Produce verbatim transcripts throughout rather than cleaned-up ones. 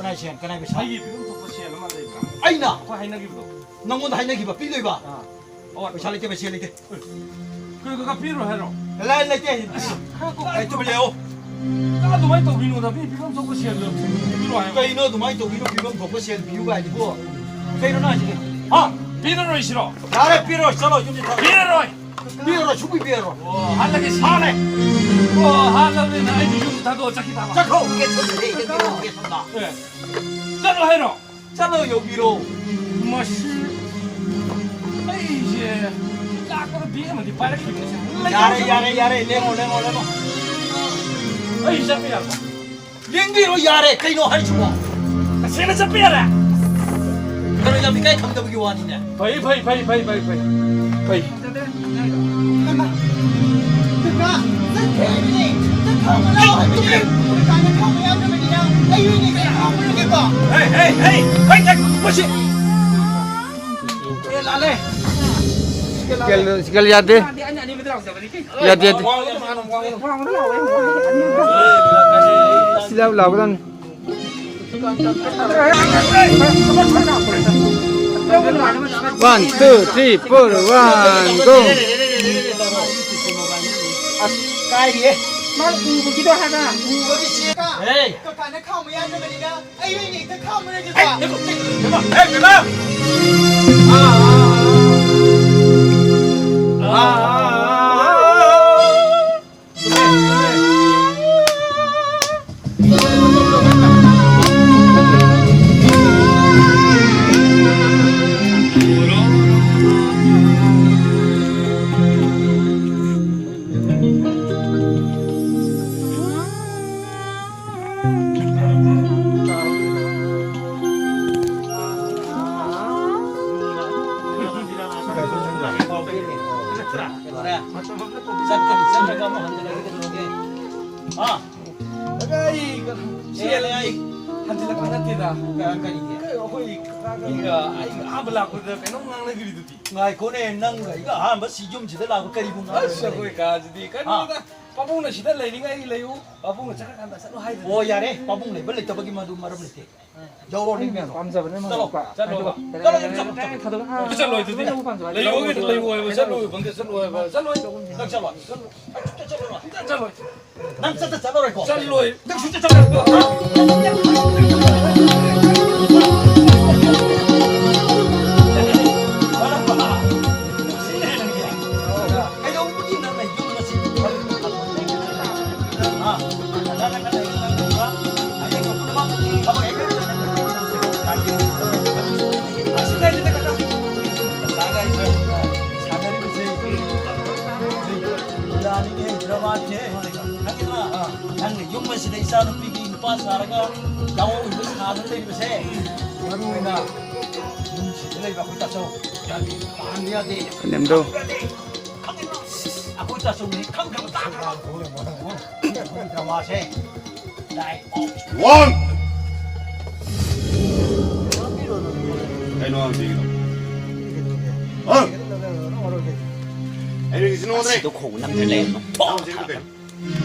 ꯀꯅꯥꯏ ꯁꯦꯜ? ꯀꯅꯥꯏ ꯄꯩꯁꯥ? ꯑꯩꯒꯤ ꯄꯤꯐꯝ ꯊꯣꯛꯄ ꯁꯦꯜ ꯑꯃ ꯂꯩꯕ꯭ꯔꯥ? ꯑꯩꯅ? ꯑꯩꯈꯣꯏ ꯍꯥꯏꯅꯈꯤꯕꯗꯣ꯫ ꯅꯪꯉꯣꯟꯗ ꯍꯥꯏꯅꯈꯤꯕ ꯄꯤꯗꯣꯏꯕ? ꯑꯥ꯫ ꯑꯣ, ꯄꯩꯁꯥ ꯂꯩꯇꯦ, ꯄꯩꯁꯥ ꯂꯩꯇꯦ꯫ ꯀꯩꯅꯣ, ꯀꯀꯥ, ꯄꯤꯔꯣꯏ ꯍꯥꯏꯔꯣ? ꯂꯥꯏ ꯂꯩꯇꯦ꯫ ꯑꯁ, ꯈꯔ ꯀꯣꯛ ꯑꯩ ꯇꯨꯃꯤꯟ ꯂꯩꯌꯣ꯫ ꯀꯀꯥ, ꯑꯗꯨꯃꯥꯏꯅ ꯇꯧꯕꯤꯅꯨꯗ, ꯃꯤ ꯄꯤꯐꯝ ꯊꯣꯛꯄ ꯁꯦꯜꯗꯣ ꯄꯤꯔꯣ ꯍꯥꯏꯌꯣ꯫ ꯀꯩꯅꯣ ꯑꯗꯨꯃꯥꯏꯅ ꯇꯧꯕꯤꯅꯨ, ꯄꯤꯐꯝ ꯊꯣꯛꯄ ꯁꯦꯜ ꯄꯤꯌꯨ ꯀꯥꯏꯗꯨꯕꯣ? ꯀꯩꯅꯣ ꯅꯪ ꯍꯥꯏꯁꯤꯗꯤ? ꯍꯥ? ꯄꯤꯔꯔꯣꯏꯁꯤꯔꯣ? ꯌꯥꯔꯦ, ꯄꯤꯔꯣꯏ, ꯆꯠꯂꯣ, ꯌꯨꯝꯗ ꯊꯥꯗꯣꯛ꯫ ꯄꯤꯔꯔꯣꯏ! ꯄꯤꯔꯔꯣꯏ, ꯁꯨꯡꯄꯤ ꯄꯤꯔꯔꯣꯏ꯫ ꯑꯣ, ꯍꯜꯂꯒꯦ ꯁꯤ꯫ ꯍꯜꯂꯦ꯫ ꯑꯣ, ꯍꯜꯂꯕꯅꯤꯅ ꯑꯩꯁꯨ ꯌꯨꯝ ꯊꯥꯗꯣꯛꯑ ꯆꯠꯈꯤ ꯇꯥꯕ꯫ ꯆꯠꯈ꯭ꯔꯣ, ꯒꯦꯠ ꯁꯣꯝꯗ, ꯒꯦꯠ ꯁꯣꯝꯗ꯫ ꯑꯦ, ꯆꯠꯂꯣ ꯍꯥꯏꯔꯣ? ꯆꯠꯂꯣ, ꯌꯧꯕꯤꯔꯣ꯫ ꯃꯁꯤ ꯑꯩꯁꯦ ꯂꯥꯛꯄꯗ ꯕꯦꯛ ꯑꯃꯗꯤ ꯄꯥꯏꯔꯛꯈꯤꯕꯅꯤ ꯁꯦ꯫ ꯌꯥꯔꯦ, ꯌꯥꯔꯦ, ꯌꯥꯔꯦ, ꯂꯦꯡꯉꯣ, ꯂꯦꯡꯉꯣ, ꯂꯦꯡꯉꯣ꯫ ꯑꯩ ꯆꯠꯄ ꯌꯥꯕ? ꯂꯦꯡꯕꯤꯔꯣ, ꯌꯥꯔꯦ, ꯀꯩꯅꯣ ꯍꯥꯏꯁꯤꯕꯣ? ꯇꯁꯦꯡꯅ ꯆꯠꯄ ꯌꯥꯔꯦ? ꯀꯩꯅꯣ, ꯌꯥꯝ ꯏꯀꯥꯏ ꯈꯪꯗꯕꯒꯤ ꯋꯥꯅꯤꯅꯦ꯫ ꯐꯩ, ꯐꯩ, ꯐꯩ, ꯐꯩ, ꯐꯩ, ꯐꯩ, ꯐꯩ꯫ ꯀꯅꯥ? ꯀꯅꯥ? ꯆꯠꯈ꯭ꯔꯦ ꯍꯥꯏꯕꯅꯦ꯫ ꯆꯠꯈ꯭ꯔꯣ, ꯂꯥꯛꯑꯣ ꯍꯥꯏꯕꯅꯦ꯫ ꯀꯅꯥꯅ ꯈꯪꯕ ꯌꯥꯗ꯭ꯔꯕꯅꯤꯅ ꯑꯩ ꯑꯣꯏꯅ ꯀꯩ ꯍꯥꯞꯄꯨꯔꯒꯦꯕ? ꯍꯦ, ꯍꯦ, ꯍꯦ! ꯍꯦ, ꯍꯦ, ꯃꯁꯤ! ꯑꯦ, ꯂꯥꯜꯂꯦ꯫ ꯁꯤꯒ ꯂꯥꯜꯂꯦ꯫ ꯁꯤꯀꯦꯜ, ꯁꯤꯀꯦꯜ ꯌꯥꯗꯦ꯫ ꯌꯥꯗꯦ, ꯌꯥꯗꯦ꯫ ꯌꯥꯗꯦ, ꯌꯥꯗꯦ꯫ ꯋꯥꯡ, ꯋꯥꯡ, ꯋꯥꯡ, ꯋꯥꯡ, ꯋꯥꯡ꯫ ꯁꯤ ꯂꯥꯎ, ꯂꯥꯎꯒꯗꯕꯅꯤ꯫ One, two, three, four, one, go. ꯑꯁ, ꯀꯥꯏꯔꯤꯌꯦ꯫ ꯃꯥ ꯎꯕꯒꯤꯗꯣ ꯍꯥꯏꯕ꯫ ꯎꯕꯒꯤ ꯆꯦ-, ꯍꯦ꯫ ꯀꯀꯥꯅ ꯈꯥꯝꯕ ꯌꯥꯗꯕꯅꯤꯅ ꯑꯩ ꯑꯣꯏꯅ ꯍꯦꯛꯇ ꯈꯥꯝꯃꯨꯔꯒꯦꯀꯣ꯫ ꯍꯦ, ꯕꯦꯝꯃ! ꯍꯦ, ꯕꯦꯝꯃ! ꯑꯥ, ꯑꯥ, ꯑꯥ, ꯑꯥ, ꯑꯥ, ꯑꯥ꯫ ꯀꯩꯗꯧꯔꯦ? ꯆꯠꯀꯅꯤ, ꯆꯠꯂꯒ ꯑꯃꯨꯛ ꯍꯟꯖꯤꯜꯂꯒꯦ ꯀꯩꯗꯧꯔꯒꯦ? ꯍꯥ? ꯑꯗ ꯑꯩ ꯀꯩꯅꯣ, ꯆꯦꯜꯂꯦ ꯑꯩ꯫ ꯍꯟꯖꯤꯜꯂꯛꯄ ꯅꯠꯇꯦꯗ꯫ ꯀ-, ꯀꯔꯤꯒꯤ? ꯀꯩꯅꯣ, ꯑꯩꯈꯣꯏ ꯀꯀꯥꯒ ꯑꯩꯒ ꯑꯩ ꯑꯍꯥꯟꯕ ꯂꯥꯛꯄꯗ ꯀꯩꯅꯣꯝ ꯉꯥꯡꯅꯈ꯭ꯔꯤꯗꯨꯗꯤ꯫ ꯉꯥꯏꯈꯣꯅꯦ, ꯅꯪꯒ ꯑꯩꯒ ꯑꯍꯥꯟꯕ ꯁꯤ ꯌꯨꯝꯁꯤꯗ ꯂꯥꯛꯄ ꯀꯔꯤꯕꯨ ꯑꯁ, ꯉꯥꯡꯅꯈ꯭ꯔꯦ? ꯑꯩꯈꯣꯏ ꯀꯥꯁꯤꯗꯤ ꯀꯩꯅꯣꯗ꯫ ꯍꯥ? ꯄꯥꯕꯨꯡꯅ ꯁꯤꯗ ꯂꯩꯔꯤꯉꯩ ꯂꯩꯌꯨ, ꯄꯥꯕꯨꯡꯅ ꯆꯠꯈ꯭ꯔꯀꯥꯟꯗ ꯆꯠꯂꯨ ꯍꯥꯏꯗꯨꯅꯤ꯫ ꯑꯣ, ꯌꯥꯔꯦ, ꯄꯥꯕꯨꯡ ꯂꯩꯕ ꯂꯩꯇꯕꯒꯤ ꯃꯗꯨ ꯃꯔꯝ ꯂꯩꯇꯦ꯫ ꯌꯧꯔꯣ, ꯅꯪ ꯃꯌꯥꯝ꯫ ꯄꯥꯝꯖꯕꯅꯦ, ꯆꯠꯂꯣ, ꯃꯃꯥ ꯃꯄꯥ꯫ ꯆꯠꯂꯣ, ꯍꯥꯏꯗꯣ꯫ ꯆꯠꯂꯣ, ꯆꯠꯂꯣ, ꯆꯠꯂꯣ꯫ ꯊꯥꯗꯣꯛꯑꯣ꯫ ꯆꯠꯂꯣꯏ ꯑꯗꯨꯗꯤ꯫ ꯅꯪ ꯄꯥꯝꯖꯕ ꯍꯥꯏꯗꯣ꯫ ꯂꯩꯌꯣ ꯍꯥꯏꯗꯣ, ꯂꯩꯌꯣ ꯍꯥꯏꯕ, ꯆꯠꯂꯣꯏ ꯐꯪꯗꯦ, ꯆꯠꯂꯣꯏ ꯍꯥꯏꯕ, ꯆꯠꯂꯣꯏ꯫ ꯅꯪ ꯆꯠꯂꯣ꯫ ꯆꯠꯂꯣꯏ꯫ ꯅꯪ ꯆꯠꯇ ꯆꯠꯂꯔꯣꯏꯀꯣ? ꯆꯠꯂꯣꯏ꯫ ꯅꯪ ꯁꯨꯡꯆꯠ ꯆꯠꯂꯔꯣꯏꯀꯣ? ꯀꯩꯗꯧꯕꯒꯤ ꯅꯪꯅ ꯌꯨꯝ ꯑꯁꯤ ꯍꯥ? ꯅꯪ ꯅꯪ ꯂꯩ, ꯅꯪ ꯂꯩꯕ, ꯍꯌꯦꯡ ꯄꯨꯝꯅꯃꯛ ꯊꯕꯛ ꯍꯦꯛ ꯂꯣꯏꯔꯒ ꯅꯪ ꯂꯩꯕ꯫ ꯑꯁꯤ ꯂꯩꯔꯦ, ꯅꯪ ꯅꯪ꯫ ꯁꯥꯟꯅꯔꯤꯕꯁꯦ ꯌꯥꯅꯤꯅꯦ, ꯗ꯭ꯔꯃꯥꯅꯤꯅꯦ꯫ ꯅꯪꯒꯤꯗꯣ, ꯅꯪꯅ ꯌꯨꯝ ꯑꯁꯤꯗ ꯏꯆꯥ ꯅꯨꯄꯤꯒꯤ ꯅꯨꯄꯥ ꯁꯥꯔꯒ ꯌꯥꯑꯣꯡ ꯏꯟꯕ ꯁꯥꯗꯅ ꯂꯩꯔꯤꯕꯁꯦ, ꯃꯔꯨ ꯑꯣꯏꯅ ꯌꯨꯝꯁꯤꯗ ꯂꯩꯕ ꯑꯩꯈꯣꯏ ꯇꯥꯆꯧ ꯌꯥꯗꯦ, ꯄꯥꯍꯟꯕ ꯌꯥꯗꯦ꯫ ꯀꯩꯅꯣꯝꯗꯣ꯫ ꯑꯩꯈꯣꯏ ꯇꯥꯆꯧꯅꯤ ꯈꯪꯗꯕ ꯇꯥꯗ꯭ꯔꯣ? ꯗ꯭ꯔꯃꯥꯁꯦ꯫ ꯋꯥꯟ! ꯀꯩꯅꯣ ꯍꯪꯕꯤꯔꯤꯗꯣ? ꯍꯪ! ꯑꯩꯅ ꯍꯧꯖꯤꯛ ꯅꯉꯣꯟꯗꯅꯦ꯫ ꯑꯁꯤꯗ ꯈꯣꯡ ꯅꯝꯊ ꯂꯩꯔꯝꯃꯦ꯫ ꯅꯪ ꯍꯧꯖꯤꯛ ꯀꯩꯅꯣ?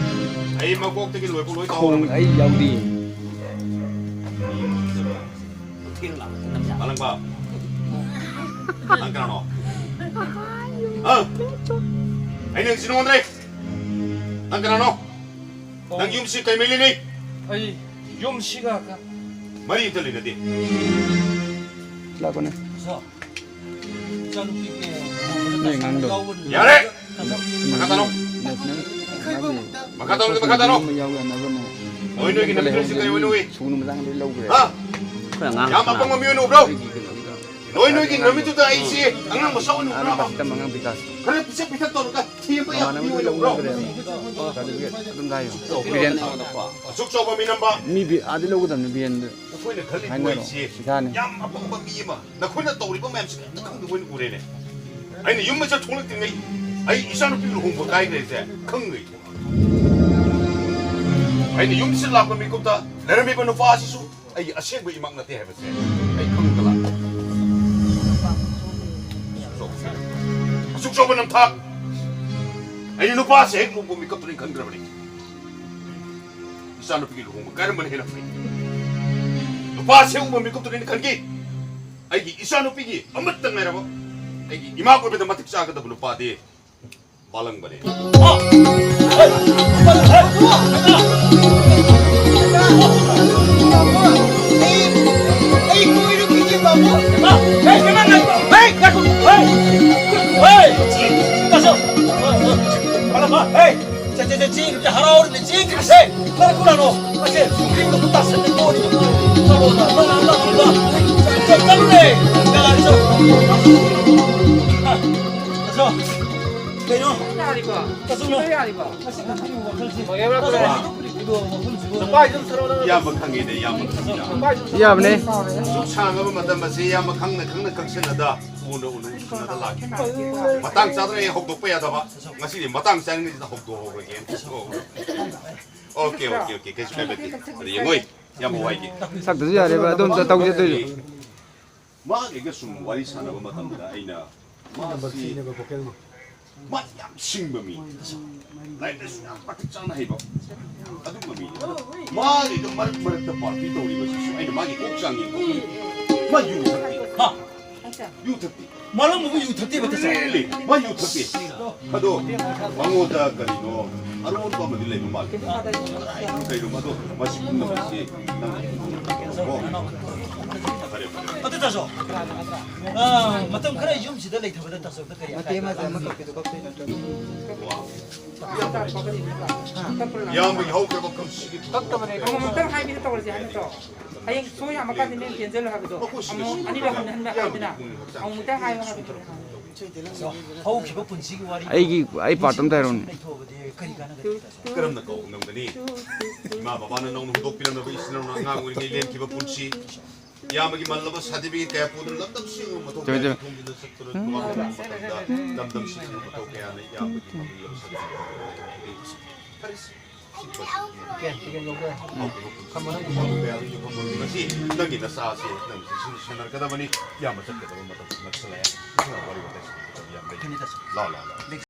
ꯑꯩ ꯃꯀꯣꯛꯇꯒꯤ ꯂꯣꯏꯐꯥꯎ ꯂꯣꯏ ꯈꯣꯡ ꯇꯧꯔꯕꯅꯦ꯫ ꯑꯩ ꯌꯥꯎꯗꯦ꯫ ꯃꯥꯂꯪꯕ꯫ ꯅꯪ ꯀꯅꯥꯅꯣ? ꯑ? ꯑꯩꯅ ꯍꯧꯖꯤꯛ ꯅꯉꯣꯟꯗꯅꯦ꯫ ꯅꯪ ꯀꯅꯥꯅꯣ? ꯅꯪ ꯌꯨꯝꯁꯤ ꯀꯩ ꯃꯩ ꯂꯩꯅꯩ? ꯑꯩ ꯌꯨꯝꯁꯤꯒ ꯀ- ꯃꯔꯤ ꯑꯝꯇ ꯂꯩꯅꯗꯦ꯫ ꯂꯥꯛꯄꯅꯦ꯫ ꯁꯥ, ꯏꯆꯥꯅꯨꯄꯤꯒꯤ ꯅꯣꯏ ꯑꯉꯥꯡꯗꯣ꯫ ꯌꯥꯔꯦ! ꯃꯈꯥ ꯇꯥꯔꯣ꯫ ꯅꯦꯁꯅꯦꯜ ꯃꯥꯒꯤ ꯃꯈꯥ ꯇꯥꯔꯣ, ꯃꯈꯥ ꯇꯥꯔꯣ꯫ ꯑꯃ ꯌꯥꯎ ꯌꯥꯅꯕꯅꯦ꯫ ꯅꯣꯏ ꯅꯣꯏꯒꯤ ꯅꯨꯃꯤꯠꯇꯨꯁꯨ ꯀꯩ ꯑꯣꯏꯅ ꯎꯏ? ꯁꯨꯅ ꯃꯆꯥ ꯉꯥꯛꯇ ꯂꯧꯈ꯭ꯔꯦ꯫ ꯍꯥ? ꯑꯩꯈꯣꯏ ꯑꯉꯥꯡ ꯌꯥꯝ ꯑꯄꯪꯕ ꯃꯤ ꯑꯣꯏꯅ ꯎꯕ꯭ꯔꯣ? ꯑꯩꯒꯤ ꯀꯩꯅꯣꯒꯤꯗꯣ꯫ ꯅꯣꯏ ꯅꯣꯏꯒꯤ ꯅꯨꯃꯤꯠꯇꯨꯗ ꯑꯩꯁꯦ ꯑꯉꯥꯡ ꯃꯆꯥ ꯑꯣꯏꯅ ꯑꯥꯗ ꯎꯕ꯭ꯔꯕ? ꯕꯁꯇ ꯑꯉꯥꯡ ꯕꯤꯀꯥꯁ꯫ ꯈꯔ ꯄꯤꯛꯆ ꯄꯤꯛꯇꯛ ꯇꯧꯔꯒ ꯊꯦꯝꯕ ꯌꯥꯕ ꯃꯤ ꯃꯃꯥꯟꯅꯕ ꯑꯣꯏꯅ ꯂꯣꯏ ꯎꯕ꯭ꯔꯣ? ꯂꯧꯅꯈ꯭ꯔꯦꯕ꯫ ꯁꯥꯔꯇꯤꯐꯤꯀꯦꯠ ꯑꯗꯨꯝ ꯊꯥꯏꯌꯣ꯫ ꯕꯤꯔꯦꯟ꯫ ꯑꯁꯨꯛ ꯆꯥꯎꯕ ꯃꯤ ꯅꯝꯕ꯫ ꯃꯤ ꯕꯤ-, ꯑꯥꯗ ꯂꯧꯒꯗꯕꯅꯤ ꯕꯤꯔꯦꯟꯗ꯫ ꯑꯩꯈꯣꯏꯅ ꯈꯜꯂꯤ ꯍꯥꯏꯅꯔꯣ꯫ ꯃꯣꯏꯁꯤ ꯄꯩꯁꯥꯅꯤ꯫ ꯌꯥꯝ ꯑꯄꯪꯕ ꯃꯤ ꯑꯃ꯫ ꯅꯈꯣꯏꯅ ꯇꯧꯔꯤꯕ ꯃꯌꯥꯝꯁꯤ ꯀꯔꯤꯝꯇ ꯈꯪꯗꯕ ꯑꯣꯏꯅ ꯎꯔꯦꯅꯦ꯫ ꯑꯩꯅ ꯌꯨꯝ ꯃꯆꯥ ꯊꯣꯛꯂꯛꯇ꯭ꯔꯤꯉꯩ ꯑꯩ ꯏꯆꯥꯅꯨꯄꯤ ꯂꯨꯍꯣꯡꯕ ꯀꯥꯏꯈ꯭ꯔꯦꯁꯦ ꯈꯪꯗ꯭ꯔꯤ꯫ ꯑꯩꯅ ꯌꯨꯝꯁꯤꯗ ꯂꯥꯛꯄ ꯃꯤꯀꯨꯞꯇ ꯂꯩꯔꯝꯃꯤꯕ ꯅꯨꯄꯥ ꯑꯁꯤꯁꯨ ꯑꯩꯒꯤ ꯑꯁꯦꯡꯕ ꯏꯃꯥ ꯅꯠꯇꯦ ꯍꯥꯏꯕꯁꯦ ꯑꯩ ꯈꯪꯗꯅ꯫ ꯑꯁꯨꯛ ꯆꯥꯎꯕ ꯅꯝꯊꯥꯛ! ꯑꯩꯅ ꯅꯨꯄꯥꯁꯦ ꯍꯦꯛ ꯎꯕ ꯃꯤꯀꯞꯇꯨꯗ ꯑꯩꯅ ꯈꯟꯈ꯭ꯔꯕꯅꯤ, ꯏꯆꯥꯅꯨꯄꯤꯒꯤ ꯂꯨꯍꯣꯡꯕ ꯀꯔꯝꯕꯅ ꯍꯦꯟꯅ ꯐꯩ? ꯅꯨꯄꯥꯁꯦ ꯎꯕ ꯃꯤꯀꯞꯇꯨꯗ ꯑꯩꯅ ꯈꯟꯈꯤ, ꯑꯩꯒꯤ ꯏꯆꯥꯅꯨꯄꯤꯒꯤ ꯑꯃꯠꯇ ꯉꯥꯏꯔꯕ, ꯑꯩꯒꯤ ꯏꯃꯥ ꯑꯣꯏꯕꯗ ꯃꯇꯤꯛ ꯆꯥꯒꯗꯕ ꯅꯨꯄꯥꯗꯤ ꯕꯥꯂꯪꯕꯅꯦ꯫ ꯆꯠꯂꯨꯅꯦ꯫ ꯀꯩꯅꯣ? ꯌꯥꯔꯤꯕꯣ? ꯀꯩꯁꯨ ꯂꯣꯏ ꯌꯥꯔꯤꯕꯣ? ꯑꯁ, ꯀꯔꯤ ꯋꯥꯈꯜꯁꯤ? ꯀꯩꯗꯧꯕ ꯋꯥꯈꯜꯁꯤꯕꯨ? ꯅꯨꯄꯥ ꯌꯨꯝ ꯊꯥꯔꯛꯑꯣ, ꯅꯪ꯫ ꯏꯌꯥꯝꯕ ꯈꯪꯉꯤꯗ, ꯏꯌꯥꯝꯕ ꯈꯪꯉꯤꯗ꯫ ꯅꯨꯄꯥ ꯌꯨꯝ ꯊꯥꯔꯛꯑꯣ꯫ ꯌꯥꯕꯅꯦ꯫ ꯑꯁꯨꯛ ꯁꯥꯡꯉꯕ ꯃꯇꯝ ꯑꯁꯤ ꯏꯌꯥꯝꯕ ꯈꯪꯅ ꯈꯪꯅ ꯀꯛꯁꯤꯟꯅꯗ ꯎꯅ ꯎꯅ ꯎꯅꯗ ꯂꯥꯛꯈꯤꯕ꯫ ꯃꯇꯥꯡ ꯆꯥꯗꯅ ꯑꯩ ꯍꯧꯗꯣꯛꯄ ꯌꯥꯗꯕ꯫ ꯉꯁꯤꯗꯤ ꯃꯇꯥꯡ ꯆꯥꯔꯤꯉꯩꯁꯤꯗ ꯍꯧꯗꯣꯛꯍꯧꯔꯒꯦ꯫ ꯑꯣꯀꯦ, ꯑꯣꯀꯦ, ꯑꯣꯀꯦ, ꯀꯩꯁꯨ ꯀꯥꯏꯕ ꯂꯩꯇꯦ꯫ ꯑꯗ ꯌꯦꯡꯉꯣꯏ, ꯏꯌꯥꯝꯕ ꯋꯥꯏꯒꯦ꯫ ꯁꯛꯇꯁꯨ ꯌꯥꯔꯦꯕ, ꯑꯗꯨꯝ ꯇꯧꯁꯦ ꯑꯗꯨꯏꯁꯨ꯫ ꯃꯥꯒꯤꯒ ꯁꯨꯝ ꯋꯥꯔꯤ ꯁꯥꯟꯅꯕ ꯃꯇꯝꯗ ꯑꯩꯅ ꯃꯥꯁꯤ, ꯃꯥ ꯌꯥꯝ ꯁꯤꯡꯕ ꯃꯤ, ꯂꯥꯏꯔꯤꯛ ꯂꯥꯏꯁꯨ ꯌꯥꯝ ꯃꯇꯤꯛ ꯆꯥꯅ ꯍꯩꯕ ꯑꯗꯨꯒꯨꯝꯕ ꯃꯤ꯫ ꯃꯥꯒꯤꯗ ꯃꯔꯛ ꯃꯔꯛꯇ ꯄꯥꯔꯇꯤ ꯇꯧꯔꯤꯕꯁꯤꯁꯨ ꯑꯩꯅ ꯃꯥꯒꯤ ꯀꯣꯛ ꯆꯥꯡ ꯌꯦꯡꯕ꯫ ꯃꯥ ꯌꯨ ꯊꯛꯏ꯫ ꯍꯥ? ꯌꯨ ꯊꯛꯏ꯫ ꯃꯥꯂꯪꯕꯕꯨ ꯌꯨ ꯊꯛꯇꯦꯕ, ꯇꯥꯆꯧ? Really? ꯃꯥ ꯌꯨ ꯊꯛꯇꯦ꯫ ꯑꯗꯣ ꯃꯉꯣꯟꯗ ꯀꯔꯤꯅꯣ ꯑꯔꯣꯟꯕ ꯑꯃꯗꯤ ꯂꯩꯕ ꯃꯥꯜꯂꯦ꯫ ꯀꯩꯅꯣ, ꯑꯗꯣ ꯃꯁꯤ ꯄꯨꯝꯅꯃꯛꯁꯤ ꯅꯪ ꯀꯣ꯫ ꯐꯔꯦ, ꯐꯔꯦ꯫ ꯑꯗꯨ ꯇꯥꯆꯧ, ꯑꯥ, ꯃꯇꯝ ꯈꯔ ꯌꯨꯝꯁꯤꯗ ꯂꯩꯊꯕꯗ ꯇꯥꯆꯧꯗ ꯀꯔꯤ ꯑꯀꯥꯏꯕ? ꯋꯥ꯫ ꯏꯌꯥꯝꯕꯒꯤ ꯍꯧꯈ꯭ꯔꯕ ꯀꯝꯁꯤꯒꯤ ꯀꯛꯇꯕꯅꯦ꯫ ꯑꯃꯨꯛꯇꯪ ꯍꯥꯏꯕꯤꯗ ꯇꯧꯔꯁꯦ ꯍꯥꯏ ꯅꯠꯇ꯭ꯔꯣ? ꯍꯌꯦꯡ ꯁꯣꯏ ꯌꯥꯝꯃꯀꯥꯟꯗ ꯃꯦꯝ ꯆꯦꯟꯖꯜꯂꯨ ꯍꯥꯏꯕꯗꯣ꯫ ꯑꯃꯨꯛ ꯑꯅꯤꯔꯛ ꯍꯟꯅ ꯍꯟꯅ ꯍꯥꯏꯗꯅ꯫ ꯑꯃꯨꯛꯇꯪ ꯍꯥꯏꯌꯨ ꯍꯥꯏꯕꯗꯨꯅꯦ꯫ ꯍꯧꯈꯤꯕ ꯄꯨꯟꯁꯤꯒꯤ ꯋꯥꯔꯤ꯫ ꯑꯩꯒꯤ, ꯑꯩ part ꯑꯝꯇ ꯍꯥꯏꯔꯛꯎꯅꯦ꯫ ꯂꯩꯊꯣꯛꯑꯕꯗꯤ ꯀꯔꯤ ꯀꯥꯟꯅꯒꯅꯤ? ꯀꯔꯝꯅ ꯀꯥꯎꯕ ꯉꯝꯒꯅꯤ? ꯏꯃꯥ ꯕꯕꯥꯅ ꯅꯧꯅ ꯍꯧꯗꯣꯛꯄꯤꯔꯝꯂꯕ ꯏꯆꯤꯟ ꯏꯅꯥꯎꯅ ꯑꯉꯥꯡ ꯑꯣꯏꯔꯤꯉꯩ ꯂꯦꯟꯈꯤꯕ ꯄꯨꯟꯁꯤ, ꯏꯌꯥꯝꯕꯒꯤ ꯃꯜꯂꯕ certificate ꯀꯌꯥ ꯄꯨꯗꯨꯅ ꯂꯝꯗꯝ ꯁꯤꯟꯕ ꯃꯊꯧ ꯆꯨꯝꯃꯦ, ꯀꯌꯥ ꯆꯨꯝꯃꯦ꯫ ꯈꯣꯡꯖꯤꯟꯗ ꯆꯠꯇꯨꯅ ꯎꯝ꯫ ꯇꯣꯉꯥꯟꯕ ꯃꯇꯝꯗ ꯂꯝꯗꯝ ꯁꯤꯟꯕ ꯃꯊꯧ ꯀꯌꯥꯅ ꯏꯌꯥꯝꯕꯒꯤ ꯃꯜꯂꯕ certificate ꯀꯌꯥ ꯄꯤꯔꯤ꯫ ꯐꯔꯦꯁꯦ꯫ ꯀꯦ, ꯆꯤꯛꯀꯟ ꯂꯧꯒꯦ꯫ ꯈꯝꯕ ꯅꯪ ꯄꯩꯁꯥ ꯀꯌꯥꯗ ꯌꯣꯛꯐꯝ ꯑꯣꯏꯔꯤꯕꯁꯤ ꯅꯪꯒꯤ ꯅꯆꯥꯁꯤ ꯅꯪ ꯆꯦꯛꯁꯤꯟ ꯁꯦꯟꯅꯔꯛꯀꯗꯕꯅꯤ꯫ ꯏꯌꯥꯝꯕ ꯆꯠꯀꯗꯕ ꯃꯇꯝꯁꯨ ꯅꯛꯁꯤꯜꯂꯛꯑꯦ꯫ ꯏꯁꯥꯅ ꯋꯥꯔꯤ ꯋꯥꯇꯥꯏ ꯁꯥꯟꯅꯒꯗꯕ ꯌꯥꯝ ꯂꯩ꯫ ꯂꯥꯛꯑꯣ, ꯂꯥꯛꯑꯣ, ꯂꯥꯛꯑꯣ꯫